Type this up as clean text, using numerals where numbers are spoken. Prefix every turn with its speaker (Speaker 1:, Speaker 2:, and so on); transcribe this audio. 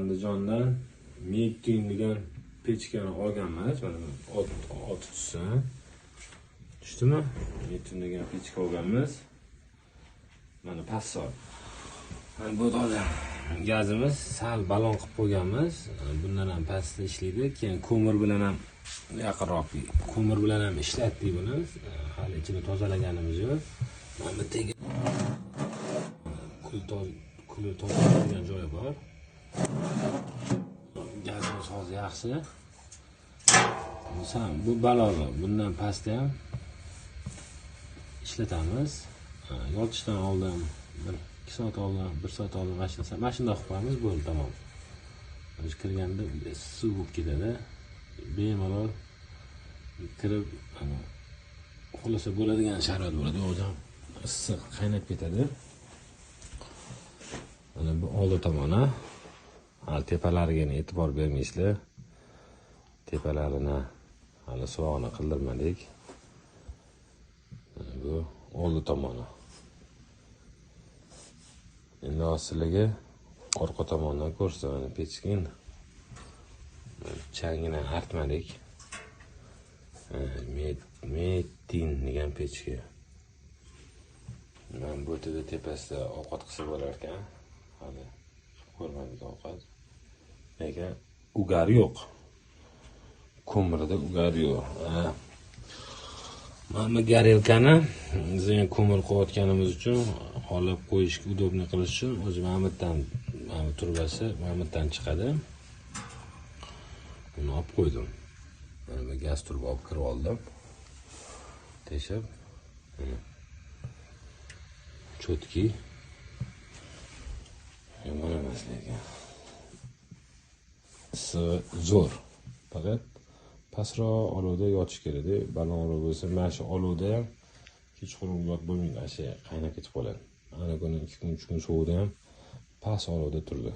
Speaker 1: Andijondan Metin degan pechkani olganmiz. Mana ot tushsin. Tushdimi? Metin degan pechka olganmiz. Mana passol. Mana bu hozir gazimiz sal balon qilib qo'yganmiz. Bundan ham pastda ishlaydi. Keyin ko'mir bilan ham yaqinroq ko'mir bilan ham ishlatdik buni. Hali ichini tozalaganimiz yo'q. Mana bu tegi kul tozalaydigan joyi bor. Gazimiz hozir yaxshi. Masalan, bu balonroq. Bundan pastda ham ishlatamiz. Yotishdan oldin 1-2 soat oldin, 1 soat oldin mashina qilib qo'yamiz, bo'ldi, tamom. Mana kirganda suv bo'lib ketadi. Bemalol kirib, ana uxlasa bo'ladigan sharoit bo'ladi. Yo'q, issiq qaynab ketadi. Mana bu oldi tomoni. Hali tepalariga e'tibor bermaysizlar. Tepalarini hali suvog'ini qildirmadik. Mana bu oldi tomoni. Endi hozirligi orqa tomondan ko'rsataman pechkin. Changini artmadik. Metin degan pechka. Mana bu yerda tepasida ovqat qilsa bo'lar ekan. Hali ko'rmadik ovqat. Lekin ugar yo'q. Ko'mirda ugar yo'q. Mana bu gorelkani biz ko'mir qo'yayotganimiz uchun olib qo'yishga udobni qilish uchun o'zi mana bu yerdan, mana bu turbasi mana bu yerdan chiqadi. Buni olib qo'ydim. Mana bu gaz turba olib kirib oldim. Teshib. Cho'tki. Yomon emas lekin. Issig'i zo'r. Faqat pastroq olovda yotish kerakda. Baland olov bo'lsa, mana shu olovda ham kechqurun yotib bo'lmaydi, mana shu qaynab ketib qoladi. Ana kuni 2 kun, 3 kun sovug'da ham past olovda turdi.